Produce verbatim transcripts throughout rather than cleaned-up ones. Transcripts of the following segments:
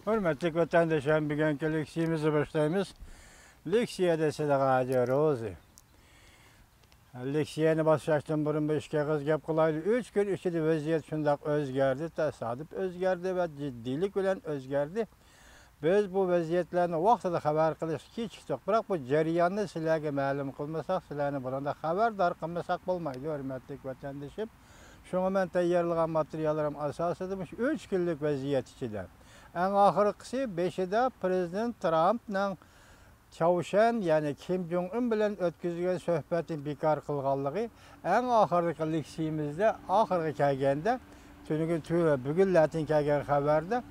ھۆرمەتلىك ۋەتەنداشلار، بۈگۈنكى لېكسىيەمىزنى باشلايمىز. لېكسىيە دېسە، غادىيە روزى. لېكسىيەنى باشلاشتىن بۇرۇن بىر ئىككى ئېغىز گەپ قىلايلى. ئۈچ كۈن ئىچىدە ۋەزىيەت شۇنداق ئۆزگەردى، تاسادىپ ئۆزگەردى ۋە جىددىيلىك بىلەن ئۆزگەردى. بىز بۇ ۋەزىيەتلەرنى ۋاقتىدا خەۋەر قىلىشقا كېچىكتۇق، بىراق بۇ جەرياننى سىلەرگە مەلۇم قىلمىساق، سىلەرنى بۇنىڭدا خەۋەردار قىلمىساق بولمايدۇ، ھۆرمەتلىك ۋەتەندىشىم. شۇڭا مەن تەييارلىغان ماتېرىياللىرىم ئاساسىدا مۇشۇ ئۈچ كۈنلۈك ۋەزىيەت ئىچىدە ئەڭ ئاخىرقىسى بېشىدا پرېزىدېنت ترامپنىڭ چاۋشيەن، يەنى كىم جوڭ ئۇن بىلەن ئۆتكۈزگەن سۆھبەتنى بىكار قىلغانلىقى، ئەڭ ئاخىرقى لېكسىيىمىزدە ئاخىرغا كەلگەندە، تۈنۈگۈن، تۈ-، بۈگۈنلەتىن كەلگەن خەۋەردە،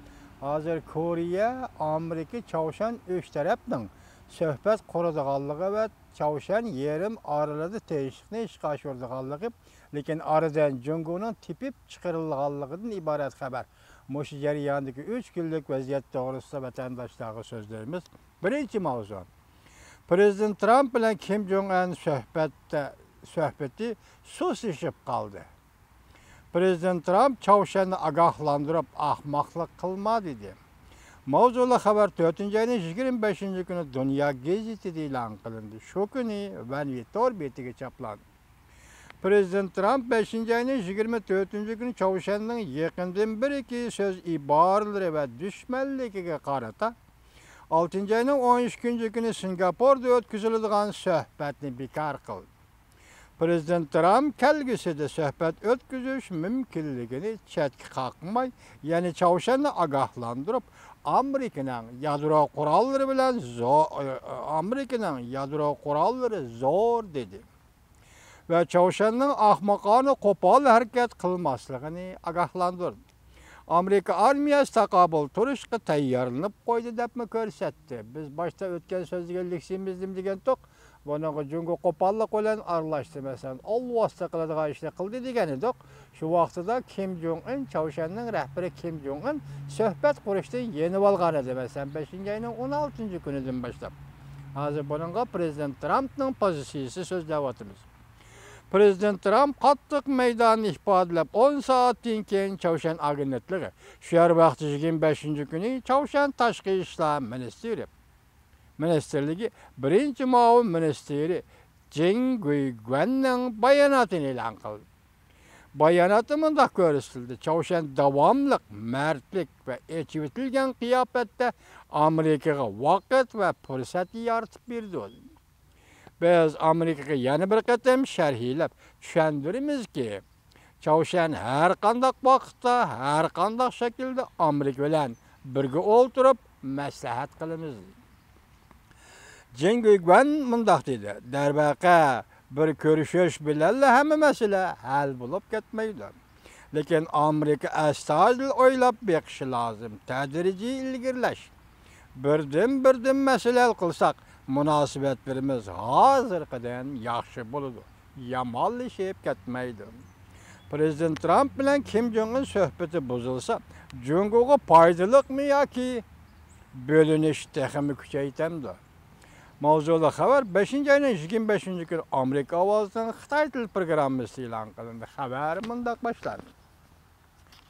ھازىر كورېيە، ئامېرىكا، چاۋشيەن ئۈچ تەرەپنىڭ سۆھبەت قۇرىدىغانلىقى ۋە چاۋشيەن يېرىم ئارىلىدا تىنچلىقنى ئىشقا ئاشۇرىدىغانلىقى، لېكىن ئارىدىن جۇڭگونىڭ تېپىپ چىقىرىلغانلىقىدىن ئىبارەت خەۋەر. مۇشۇ جەرياندىكى ئۈچ كۈنلۈك ۋەزىيەت توغرىسىدا ۋەتەنداشلارغا سۆزلەيمىز. بىرىنچى ماۋزۇ. پرېزىدېنت ترامپ بىلەن كىم جوڭ ئەن سۆھبەتتە، سۆھبىتى سۇسلىشىپ قالدى. پرېزىدېنت ترامپ چاۋشيەننى ئاگاھلاندۇرۇپ، ئاخماقلىق قىلما، دېدى. ماۋزۇلۇق خەۋەر تۆتىنچى ئاينىڭ يىگىرمە بەشىنچى كۈنى دۇنيا گېزىتىدە ئېلان قىلىندى. شۇ كۈنى ۋەنۋى تور بېتىگە چاپلاندى. پرېزىدېنت ترامپ بەشىنچى ئاينىڭ يىگىرمە تۆتىنچى كۈنى چاۋشيەننىڭ يېقىندىن بېرىكى سۆز ئىبارىلىرى ۋە دۈشمەنلىكىگە قارىتا، ئالتىنچى ئاينىڭ ئون ئىككىنچى كۈنى سىنگاپوردا ئۆتكۈزۈلىدىغان سۆھبەتنى بىكار قىلدى. پرېزىدېنت ترامپ كەلگۈسىدە سۆھبەت ئۆتكۈزۈش مۇمكىنلىكىنى چەتكە قاقماي، يەنە چاۋشيەننى ئاگاھلاندۇرۇپ، ئامېرىكىنىڭ يادرو قوراللىرى بىلەن زو-، ئامېرىكىنىڭ يادرو قوراللىرى زور، دېدى. ۋە چاۋشيەننىڭ ئاخمىقانە قوپال ھەرىكەت قىلماسلىقىنى ئاگاھلاندۇردى. ئامېرىكا ئارمىيەسى تاقابىل تۇرۇشقا تەييارلىنىپ قويدى دەپمۇ كۆرسەتتى. بىز باشتا ئۆتكەن سۆزلىگەن لېكسىيىمىزدىمۇ دېگەنتۇق، بۇنىڭغا جۇڭگو قوپاللىق بىلەن ئارىلاشتى، مەسىلەن، ئالۋاستى قىلىدىغان ئىشنى قىلدى دېگەن ئىدۇق. شۇ ۋاقتىدا كىم جوڭ ئۇن، چاۋشيەننىڭ رەھبىرى كىم جوڭ ئۇن سۆھبەت قۇرۇشتىن يېنىۋالغان ئىدى، مەسىلەن، بەشىنچى ئاينىڭ ئون ئالتىنچى كۈنىدىن باشلاپ. ھازىر بۇنىڭغا پرېزىدېنت ترامپنىڭ پوزىتسىيىسى سۆزلەۋاتىمىز. پرېزىدېنت ترامپ قاتتىق مەيداننى ئىپادىلەپ، ئون سائەتتىن كېيىن چاۋشيەن ئاگېنتلىقى، شۇ يەر ۋاقتى يىگىرمە بەشىنچى كۈنى چاۋشيەن تاشقى ئىشلار مىنىستىرى، مىنىستىرلىكى بىرىنچى مۇئاۋىن مىنىستىرى جېڭ گۇيگۇەننىڭ باياناتىنى ئېلان قىلدى. باياناتتا مۇنداق كۆرسىتىلدى: چاۋشيەن داۋاملىق مەردلىك ۋە ئېچىۋېتىلگەن قىياپەتتە ئامېرىكىغا ۋاقىت ۋە پۇرسەت يارىتىپ بېرىدۇ. بىز ئامېرىكىغا يەنە بىر قېتىم شەرھلەپ چۈشەندۈرىمىزكى، چاۋشيەن ھەر قانداق ۋاقىتتا، ھەر قانداق شەكىلدە ئامېرىكا بىلەن بىرگە ئولتۇرۇپ مەسلىھەت قىلىمىز. جېڭ گۇيگۇەن مۇنداق دېدى: دەرۋەقە، بىر كۆرۈشۈش بىلەنلا ھەممە مەسىلە ھەل بولۇپ كەتمەيدۇ. لېكىن ئامېرىكا ئەستايىدىل ئويلاپ بېقىشى لازىم، تەدرىجىي ئىلگىرىلەش. بىردىن-بىردىن مەسىلە ھەل قىلساق، مۇناسىۋەتلىرىمىز ھازىرقىدىن ياخشى بولىدۇ، يامانلىشىپ كەتمەيدۇ. پرېزىدېنت ترامپ بىلەن كىم جوڭ ئۇن سۆھبىتى بۇزۇلسا، جۇڭگوغا پايدىلىقمۇ ياكى بۆلۈنۈش تېخىمۇ كۈچەيتەمدۇ؟ ماۋزۇلۇق خەۋەر بەشىنچى ئاينىڭ يىگىرمە بەشىنچى كۈنى ئامېرىكا ئاۋازىنىڭ خىتاي تىل پروگراممىسىدا ئېلان قىلىندى. خەۋەر مۇنداق باشلاندى.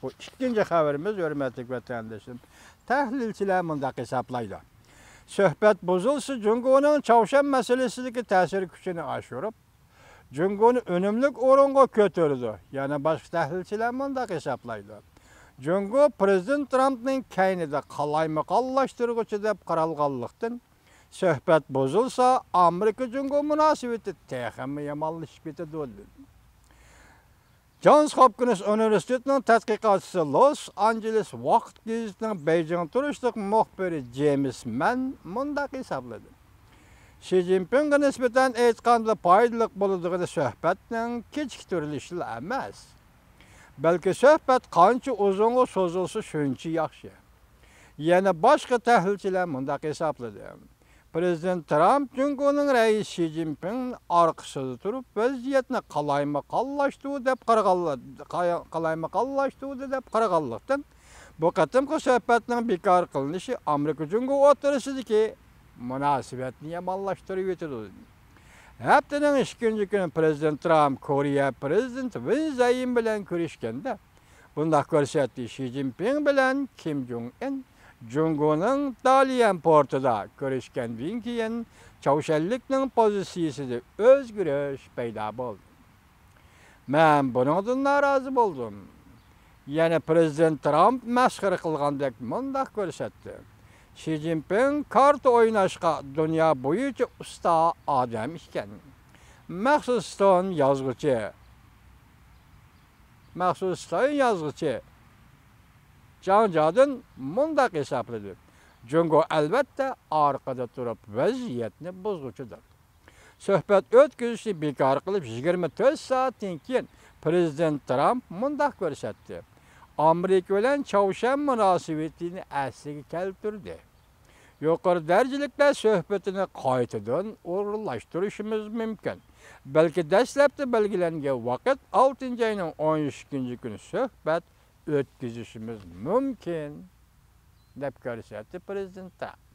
بۇ ئىككىنچى خەۋىرىمىز، ھۆرمەتلىك ۋەتەندىشىم. تەھلىلچىلەر مۇنداق ھېسابلايدۇ: سۆھبەت بۇزۇلسا، جۇڭگونىڭ چاۋشيەن مەسىلىسىدىكى تەسىر كۈچىنى ئاشۇرۇپ، جۇڭگونى ئۈنۈملۈك ئورۇنغا كۆتۈرىدۇ. يەنە باشقا تەھلىلچىلەر مۇنداق ھېسابلايدۇ: جۇڭگو پرېزىدېنت ترامپنىڭ كەينىدە قالايمىقانلاشتۇرغۇچى دەپ قارالغانلىقتىن، سۆھبەت بۇزۇلسا، ئامېرىكا جۇڭگو مۇناسىۋىتى تېخىمۇ يامانلىشىپ كېتىدۇ. جونس ھوپكىنس ئۇنىۋېرسىتېتىنىڭ تەتقىقاتچىسى، لوس ئانژېلېس ۋاقىت گېزىتىنىڭ بېيجىڭ تۇرۇشلۇق مۇخبىرى جېيمىس مەن مۇنداق ھېسابلىدى: شى جىنپىڭغا نىسبەتەن ئېيتقاندا، پايدىلىق بولىدىغىنى سۆھبەتنىڭ كېچىكتۈرۈلۈشىلا ئەمەس، بەلكى سۆھبەت قانچە ئۇزۇنغا سوزۇلسا، شۇنچە ياخشى. يەنە باشقا تەھلىلچىلەر مۇنداق ھېسابلىدى: پرېزىدېنت ترامپ جۇڭگونىڭ رەئىسى شى جىنپىڭ ئارقىسىدا تۇرۇپ، ۋەزىيەتنى قالايمىقانلاشتۇرۇ دەپ قارىغانلا-، قايا-، قالايمىقانلاشتۇردى دەپ قارىغانلىقتىن، بۇ قېتىمقى سۆھبەتنىڭ بىكار قىلىنىشى ئامېرىكا جۇڭگو ئوتتۇرىسىدىكى مۇناسىۋەتنى يامانلاشتۇرۇۋېتىدۇ. ھەپتىنىڭ ئىككىنچى كۈنى پرېزىدېنت ترامپ كورېيە پرېزىدېنتى ۋىن زەيىن بىلەن كۆرۈشكەندە، بۇنداق كۆرسەتتى: شى جىنپىڭ بىلەن كىم جوڭ ئىن جۇڭگونىڭ داليەن پورتىدا كۆرۈشكەندىن كېيىن، چاۋشيەنلىكنىڭ پوزىتسىيىسىدە ئۆزگىرىش پەيدا بولدى. مەن بۇنىڭدىن نارازى بولدۇم. يەنە پىرېزىدېنت ترامپ مەسخىرە قىلغاندەك مۇنداق كۆرسەتتى: شى جىنپىڭ كارتا ئويناشقا دۇنيا بويىچە ئۇستا ئادەم ئىكەن. مەخسۇس ستون يازغۇچى، مەخسۇس ستون يازغۇچى جاڭ جادىن مۇنداق ھېسابلىدى: جۇڭگو ئەلۋەتتە ئارقىدا تۇرۇپ ۋەزىيەتنى بۇزغۇچىدۇر. سۆھبەت ئۆتكۈزۈشنى بىكار قىلىپ، يىگىرمە تۆت سائەتتىن كېيىن پىرېزىدېنت ترامپ مۇنداق كۆرسەتتى: ئامېرىكا بىلەن چاۋشيەن مۇناسىۋىتىنى ئەسلىگە كەلتۈردى. يۇقىرى دەرىجىلىكلەر سۆھبىتىنى قايتىدىن ئورۇنلاشتۇرۇشىمىز مۇمكىن. بەلكى دەسلەپتە بەلگىلەنگەن ۋاقىت، ئالتىنچى ئاينىڭ ئون ئىككىنچى كۈنى سۆھبەت ئۆتكۈزۈشىمىز مۇمكىن، دەپ كۆرسەتتى پىرېزىدېنت ترامپ.